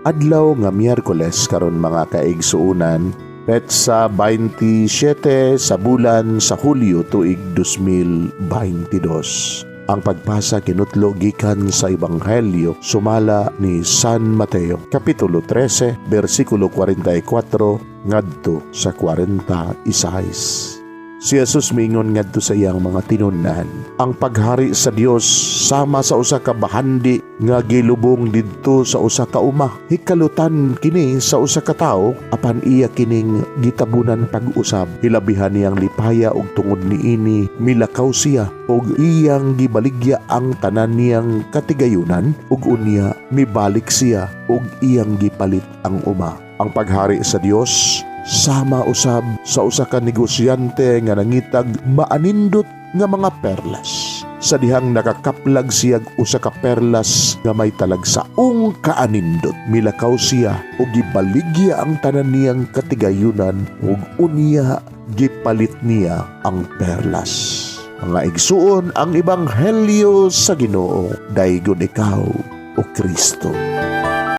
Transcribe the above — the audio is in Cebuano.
Adlaw nga Miyerkules karon, mga kaigsuunan, petsa 27 sa bulan sa Hulyo, tuig 2022. Ang pagbasa kinutlo gikan sa Ebanghelyo sumala ni San Mateo, Kapitulo 13, versikulo 44 ngadto sa 46. Si Jesus miingon ngadto sa iyang mga tinun-an, "Ang paghari sa Dios sama sa usa ka bahandi nga gilubong didto sa usa ka uma. Hikalutan kini sa usa ka tawo, apan iya kining gitabunan pag-usab. Hilabihan niyang lipaya og tungod niini milakaw siya ug iyang gibaligya ang tanan niyang katigayunan ug unya mibalik siya ug iyang gipalit ang uma. Ang paghari sa Dios sama usab sa usa ka negosyante nga nangitag maanindot nga mga perlas. Sa dihang nakakaplag siyag usa ka perlas nga may talagsaong kaanindot, milakaw siya ug gibaligya ang tanan niyang katigayunan ug unya gipalit niya ang perlas." Mga igsuon, ang ebanghelyo sa Ginoo. Daygon ikaw, o Kristo.